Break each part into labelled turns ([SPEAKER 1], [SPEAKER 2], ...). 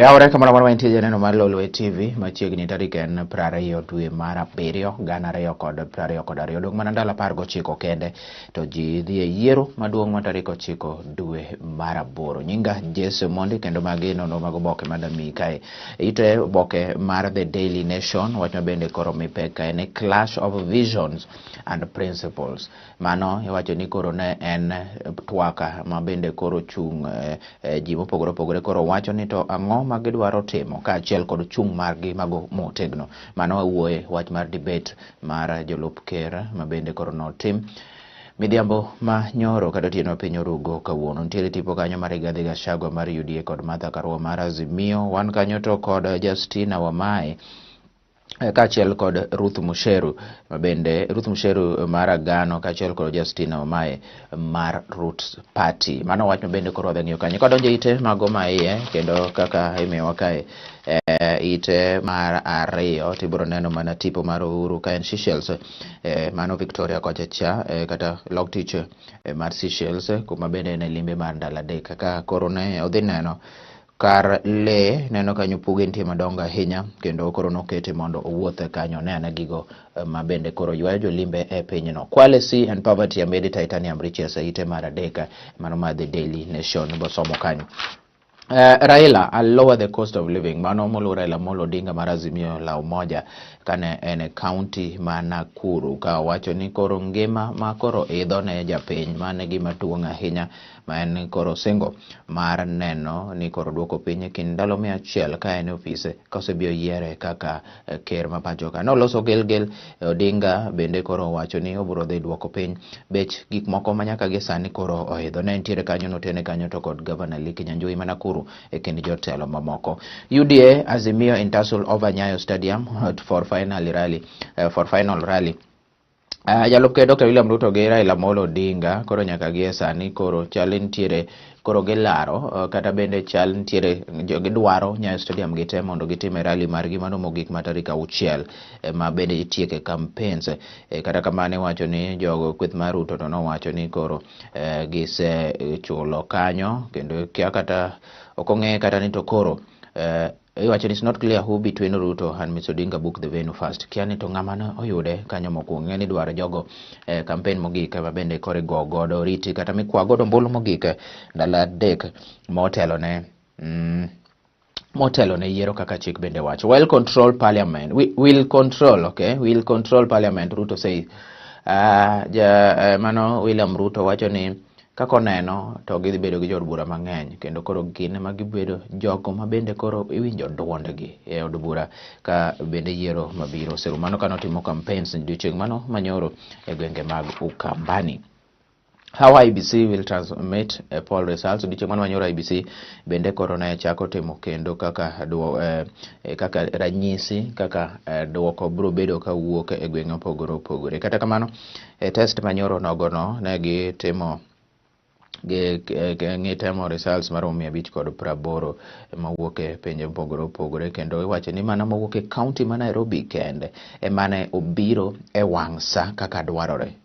[SPEAKER 1] Oyawore kamoro amora mantie janeno mar Lolwe TV machiegni tarik en 20 dwe mar 7 2022. Odong' mana ndalo 19 kende to ji dhi e yiero maduong' ma tarik 9 dwe mar 8. Nyinga Jesse Mondi kendo magi nonro mag oboke madamiyi kae. Ite oboke mar The Daily Nation wach ma bende koro mi pek kae ni Clash of Visions and Principles. Mano iwacho ni koro ne en twak ma bende koro chung' ji mopogore opogore koro wacho ni to ang'o ma gidwaro timo kaachiel kod chung' margi mago motegno. Mano wuoye wach mar debate mar jolup ker ma bende koro notim midhiambo ma nyoro kata otieno piny orugo kawuono. Nitiere tipo kanyo mar Rigathi Gachagua mar UDA kod Martha Karua mar Azimio. Wan kanyo to kod Justina Wamae kaachiel kod Ruth Musheru ma bende Ruth Musheru mar Agano kaachiel kod Justina Wamae mar Roots Party. Mano wach ma bende koro wadhi ng'iyo kanyo. Kwadonjo ite mago ma iye kendo kaka imiyowa kae ite mar ariyo tibiro neno mana tipo mar Uhuru ka en Seychelles, mano Victoria kocha cha, kata lok tich mar Seychelles, kuma bende en e limbe mar ndalo 3 ka koro ne odhi neno kar lee. Neno kanyo puge nitie madongo ahinya kendo koro nokete mondo owuoth kanyo ne ane gigo ma bende koro ywayo jolimbe e pinyno. Kwale Sea and Poverty Amid Titanium Riches, ite mar 3 mano mar The Daily Nation bosomo kanyo. Raila, "I'll lower the cost of living." Mano moluor Raila Amolo Odinga mar Azimio la Umoja kane en e county ma Nakuru ka owacho ni koro ngima ma koro idho ne japiny mano e gima duong' ahinya ma en koro singo mar neno ni koro duoko piny e kind ndalo 100 ka en e ofise ka osebiro yiere kaka ker ma pacho ka. Noloso Gilgil Odinga bende koro owacho ni obiro dhi duoko piny bech gik moko ma nyaka gi sani koro oidho. Ne nitiere kanyo notene kanyo to kod Gavana Lee Kinyanjui ma Nakuru e kind jotelo mamoko. UDA Azimio in tussle over Nyayo Stadium for final rally. Jalup ker Dr. William Ruto gi Raila Amolo Odinga koro nyaka gi e sani koro chal nitiere koro gilaro, kata bende chal nitiere gidwaro Nyayo Stadium gite mondo gitime rally margi mano mogik ma tarik 6 ma bende itieke campaigns. Kata kamano iwacho ni jogo kweth mar Ruto to nowacho ni koro gisechulo kanyo kendo kia kata ok ong'e kata ni to koro iwacho ni it's not clear who between Ruto and Mr. Odinga book the venue first. Kia ni to ng'ama ne oyude kanyo mokwongo. Ng'e ni dwaro jogo campaign mogik ma bende koro igo godo oriti kata mikwa godo ombulu mogik ndalo 3 motelo ne yiero kaka chik bende wacho. Will control parliament. We will control, okay? Will control parliament, Ruto says. Ja, mano William Ruto wacho ni kaka oneno to gidhi bedo gi jood bura mang'eny kendo koro gin ema gibedo jogo ma bende koro iwinjo duondgi e od bura ka bende yiero mabiro oserumo. Mano kane otimo campaigns odiochieng' mano manyoro e gwenge mag Ukambani. How IEBC will transmit poll results. Odiochieng' mano manyoro IEBC bende koro ne chako timo kendo kaka duo, kaka ranyisi kaka duoko biro bedo kawuok e gwenge mopogore opogore. Kata kamano e test manyoro nogo no ne gitimo gi temo results maromo 580 mawuok e pinje mopogore opogore kendo iwacho ni mana mowuok e county ma Nairobi kende emane obiro e wang' sa kaka dwarore.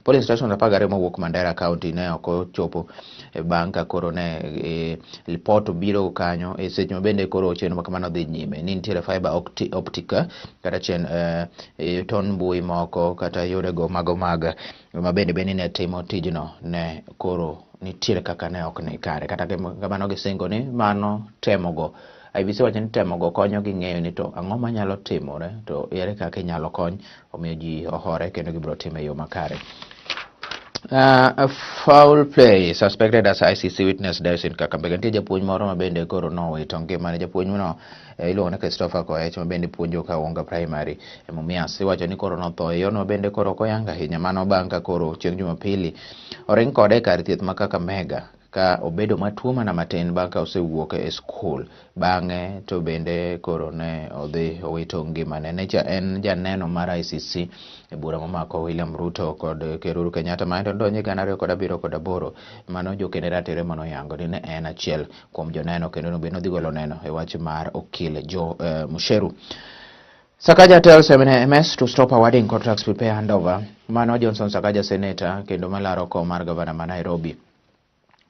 [SPEAKER 1] Polling station 12 mowuok Mandera County ne ok ochopo bang' ka koro ne ripot obiro kanyo e seche ma bende koro chenro ma kamano dhi nyime ni nitiere fiber optic kata chen ton mbui moko kata yorego mago mag ma bende bende ne timo tijno ne koro nitiere kaka ne ok ni kare. Kata kamano gisingo ni mano temogo IEBC wacho ni temogo konyo gi ng'eyo ni to ang'o manyalo timore to ere kaka inyalo kony omiyo ji ohore kendo gibiro timo e yo makare. Foul play suspected as ICC witness dies in Kakamega. Nitie japuonj moro ma bende koro nowito ngimane. Japuonj no iluongo ni Christopher Koech ma bende puonjo Kawonga Primary e Mumias. Iwacho ni koro notho e yono bende koro ok oyang ahinya. Mano bang' ka koro chieng' Jumapili oring kode e kar thieth ma Kakamega ka obedo matuo mana matin bang' ka osewuok e skul. Bang'e to bende koro ne odhi owito ngimane. Necha en janeno mar ICC e bura momako William Ruto kod Ker Uhuru Kenyatta ma en donjo e 2008. Mano jokende ratiro manoyango ni ne en achiel kuom joneno kendo no bende nodhi golo neno e wach mar okil Jo Musheru. Sakaja tells MS to stop awarding contracts, prepare handover. Mano Johnson Sakaja, senator kendo malaro kom mar gavana ma Nairobi.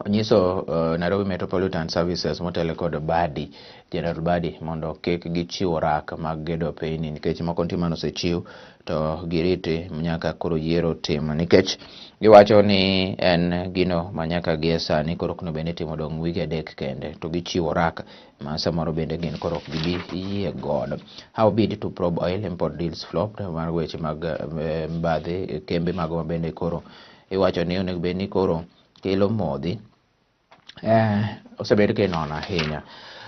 [SPEAKER 1] Onyiso Nairobi Metropolitan Services motelo kod Badi, General Badi, mondo kik gichiw orak mag gedo apeyni nikech moko nitie mane osechiw to giriti nyaka koro yiero tim, nikech giwacho ni en gino ma nyaka gie sani koro ok onego bed ni itimo, dong' wige 3 kende to gichiwo orak ma samoro bende gin koro ok gibi yie godo. How bid to probe oil import deals flopped, mar weche mag mbadhi kembe mago ma bende koro iwacho ni onego bed ni koro kelo modhi osebed kinono ahinya.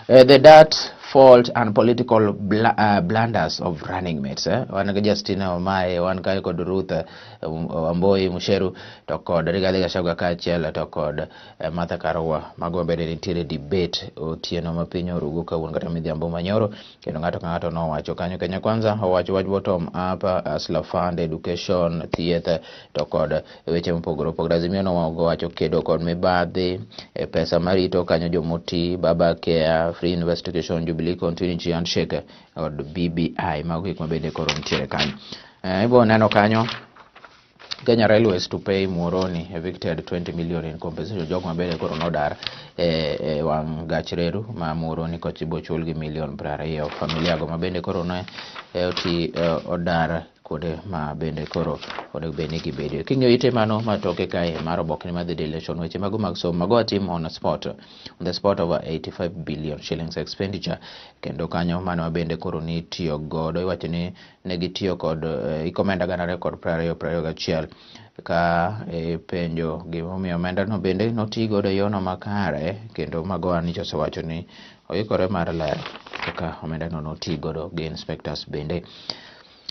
[SPEAKER 1] The dirt, fault and political blunders of running mates. Wan gi Justina Wamae, wan kae kod Ruth Wambui Mucheru to kod Rigathi Gachagua kaachiel to kod Martha Karua. Mago bende nitiere debate otieno ma piny orugo kawuono kata midhiambo manyoro, kendo ng'ato ka ng'ato nowacho kanyo. Kenya Kwanza owacho wach bottom up, Hustler Fund, education, thieth to kod weche mopogore opogore. Azimio nowacho kedo kod mibadhi, pesa marito kanyo jomoti, Baba Care, free investigation, Jubilee Continuity Handshake kod BBI. Mago gik mabende koro nitiere kanyo. Ibo neno kanyo Kenya Railways to pay Muhoroni evicted 20 million in compensation, jogo mabende koro nodar e wang' gach reru ma Muhoroni kochibo chul gi milion 20, familia go mabende koro ne oti odar kuonde ma bende koro onego bed ni gibedie. King'iyo ite mano matoke kae mar oboke mar The Daily Nation, weche mago mag somo mago atim on spot, on the spot, over 85 billion shillings expenditure, kendo kanyo mano bende koro nitiyo godo, iwacho ni ne gitiyo kod omenda 2020 21 ka penjo gimomiyo omenda no bende noti godo e yono makare, kendo Magoha nyicha osewacho ni oikore mar lero kaka omenda no noti godo gi inspectors bende.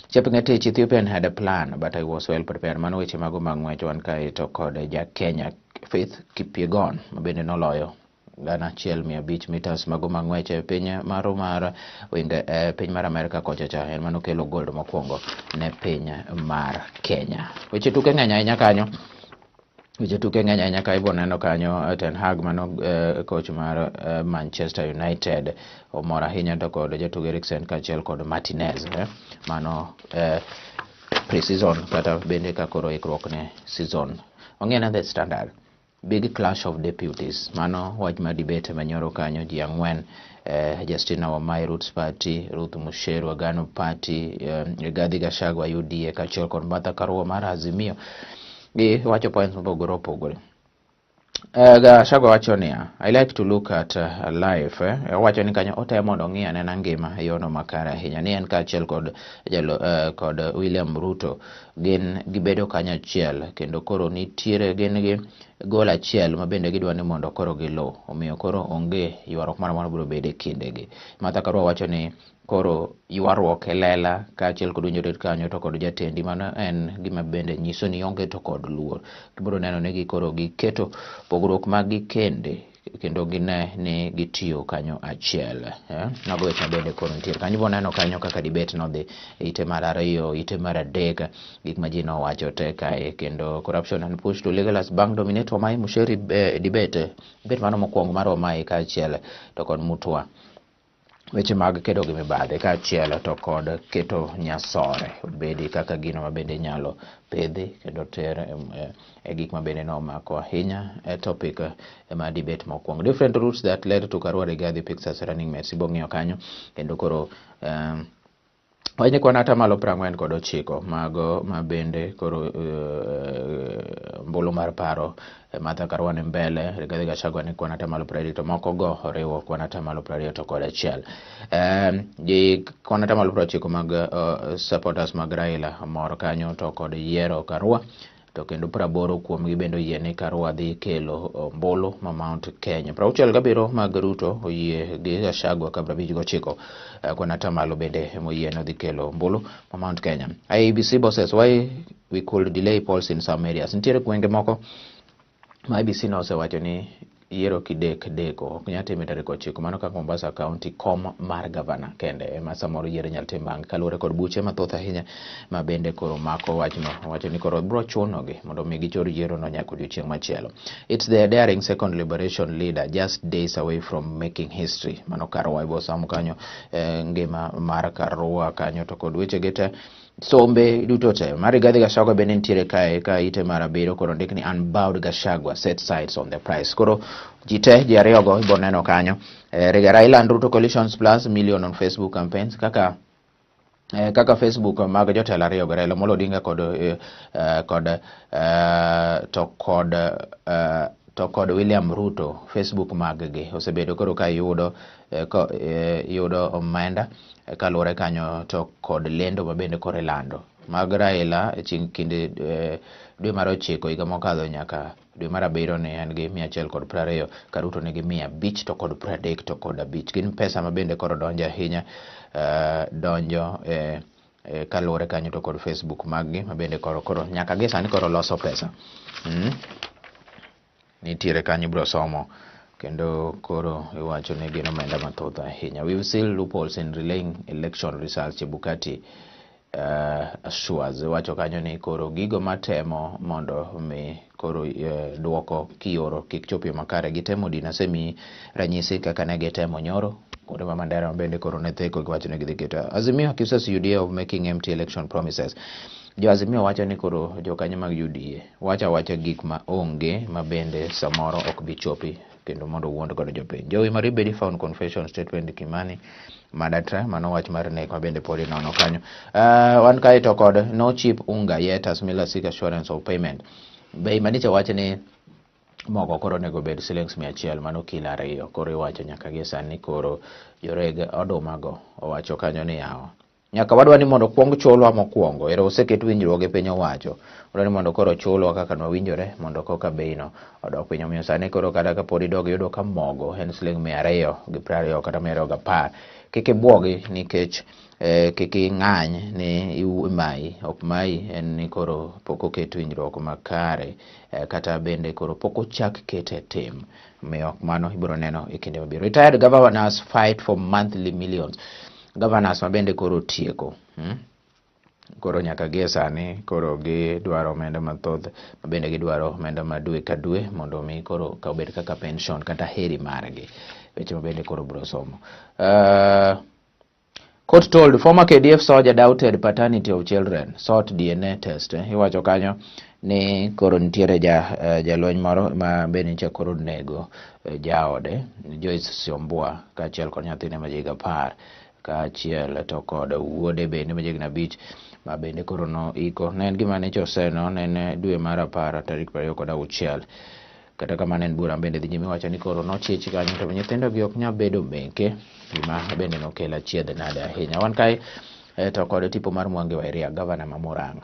[SPEAKER 1] Chepngetich, Ethiopian had a plan but I was well prepared. Mano weche mago mag ng'wech. Wan kae to kod ja Kenya Faith Kipyegon ma bende noloyo 1500 meters mago mag ng'wech e piny mar piny mar Amerka kocha cha, en manokelo gold mokwongo ne piny mar Kenya. Weche tuke ng'eny ahinya kanyo. Weche tuke ng'eny ahinya ka ibo neno kanyo Ten Hag mano coach mar Manchester United omor ahinya to kod jatugo Eriksen kaachiel kod Martinez, mano pre-season kata bende ka koro ikruok ne season. Ong'e The Standard, big clash of deputies, mano wach mar debate manyoro kanyo, ji 4, Justina Wamae Roots Party, Ruth Mucheru Agano Party, Rigathi Gachagua UDA kaachiel kod Martha Karua mar Azimio, giwacho points mopogore opogore. Gachagua wacho niya, "I like to look at life." Owacho ni kanyo otemo mondo ong'i anena ngima e yono makare ahinya, ni en kaachiel kod jalo, kod William Ruto gin gibedo kanyachiel, kendo koro nitiere gin gi goal achiel ma bende gidwa ni mondo koro giluw, omiyo koro onge ywaruok moro amora biro bedo e kindegi. Martha Karua wacho ni koro ywaruok e lela kaachiel kod winjo kanyo to kod jatendi, mano en gima bende nyiso ni onge to kod luor. Gibiro neno ni gikoro giketo pogruok mag gi kende kendo gine ni gitiyo kanyo achiel. Mago weche mabende koro nitiere kanyo. Ibo neno kanyo kaka debate nodhi e ite mar ariyo, ite mar adek, gik ma ji nowacho te kae, kendo corruption and push to legalize bank dominate Wamae Mucheru debate, debate mano mokwongo mar Wamae kaachiel to kod Mutua, weche mag kedo gi mibadhi kaachiel to kod keto nyasore obedi kaka gino ma bende inyalo pidhi kendo ter e gik ma bende nomako ahinya e topic mar debate mokwongo. Different routes that led to Karua Rigathi picks as running mates, ibo ng'iyo kanyo, kendo koro wach kwan 49% mago ma bende koro ombulu mar paro Martha Karua ni mbele, Rigathi Gachagua ni kwan 20%, to moko go oriwo kwan 21%. Gi kwan 90% mag supporters mag Raila mor kanyo to kod yiero Karua, to kendo 80 kuomgi bende oyie ni Karua dhi kelo ombulu ma Mount Kenya. 67 mag Ruto oyie gi Gachagua, ka 59 kwan atamalo bende moyie ni odhi kelo ombulu ma Mount Kenya. IEBC bosses, why we could delay polls in some areas. Nitiere gwenge moko ma IEBC nosewacho ni yiero kidek deko ok nyal time tarik 9, mano kaka Mombasa County, kom mar gavana kende ema samoro yiero inyal tim bang'e kaluwore kod buche mathoth ahinya ma bende koro mako wachno. Owacho ni koro biro chunogi mondo mi gichor yiero no nyaka odiochieng' machielo. It's the daring second liberation leader just days away from making history. Mano Karua, ibo somo kanyo ngima mar Karua kanyo to kod weche ge te. Sombe duto te. Mar Rigathi Gachagua bende nitiere kae ka ite mar 7 koro ndik ni unbowed Gachagua set sights on the prize. Koro ji te ji ariyogo ibiro neno kanyo. Raila and Ruto coalitions plus million on Facebook campaigns kaka kaka Facebook mag jotelo ariyo go, Raila Amolo Odinga kod kod to kod to kod William Ruto, Facebook mag gi osebedo koro ka yudo yudo omenda kaluwore kanyo to kod lendo mabende koro ilando mag Raila e chieng' kinde dwe mar 9 higa mokadho nyaka dwe mar 7 ne en gi 120, ka Ruto nigi 535. Gin pesa mabende koro donjo ahinya, donjo kaluwore kanyo to kod Facebook mag gi mabende koro nyaka gi sani koro loso pesa. Nitiere kanyo ibiro somo kendo koro iwacho ni gin omenda mathoth ahinya. We've seen loopholes in relaying election results, Chebukati assures. Iwacho kanyo ni koro gigo matemo mondo mi koro duoko kioro kik chop yo makare gitemo dino. Asemiyi ranyisi kaka ne gitemo nyoro kuonde ma Mandera bende koro ne theko giwacho ni gidhi keto. Azimio accuses UDA of making empty election promises. Jo Azimio wacho ni koro jokanyo mag UDA wacho awacha gik ma onge ma bende samoro ok bi chopi kendo mondo owuond godo jopiny. Jowi Maribedi found confession statement Kimani Madatra, mano wach mar nek ma bende pod inono kanyo. Wan kae to kod no cheap unga yet as Miller seek assurance of payment. Bei manicha wach ni mogo koro onego bed silings 100, mano kilo 2. Koro iwacho nyaka gi sani koro joreg oduma go owacho kanyo ni yawa nyaka wadwa ni mondo kuong chulwa mokwongo. Ero oseket winjruok gi piny owacho, wadwa ni mondo koro chulwa kaka nwawinjore mondo koka bei no odok piny. Omiyo sani koro kata kapod idog iyudo ka mogo en siling 220 kata 210, kik ibuogi nikech kik ing'any ni imayi, ok mayi, en ni koro pok oket winjruok makare, kata bende koro pok ochak kete tim. Omiyo mano ibiro neno e kinde mabiro. Retired governors fight for monthly millions. Governors ma bende koro tieko, Koro nyaka gie sani koro gidwaro omenda mathoth, ma bende gidwaro omenda ma dwe ka dwe mondo mi koro ka obed kaka pension kata heri margi. Weche ma bende koro biro somo. Court told former KDF soldier doubted paternity of children, sought DNA test. Iwacho kanyo ni koro nitiere jalweny moro ma bende nyicha koro nego jaode Joyce Siombua kaachiel kod nyathine ma jahiga 10 kaachiel to kod wuode bende ma jahigni 5 ma bende koro no iko. Ne en gima nyicha oseno, ne en dwe mar 10 tarik 26. Kata kamano en bura bende dhi nyime, wacho ni koro nochich kanyo to nyithindo gi ok nyal bedo meke, gima bende nokelo achiedh nade ahinya. Wan kae to kod tipo mar Mwangi wa Iria, gavana ma Murang'a.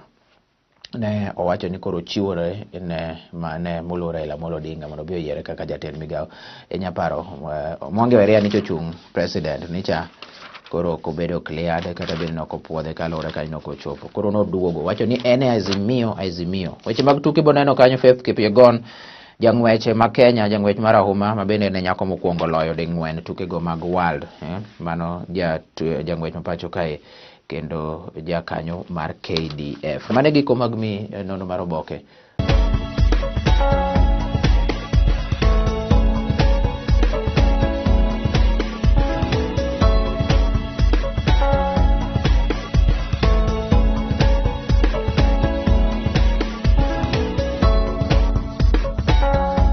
[SPEAKER 1] Ne owacho ni koro chiwore ne mane moluor Raila Amolo Odinga mondo obi oyiere kaka jatend migawo. Inya paro Mwangi wa Iria nicho chung' president nicha koro ok obedo cleared kata bende nok opuodhe kaluwore kanyo nok ochopo. Koro noduogo wacho ni en e Azimio, Azimio. Weche mag tuke boneno kanyo Faith Kipyegon jang'wech ma Kenya, jang'wech mar ahuma ma bende ne nyako mokwongo loyo ding'wen tukego mag World. Mano jang'wech ma pacho kae kendo jakanyo mar KDF. Mano e giko mag mi nono mar oboke.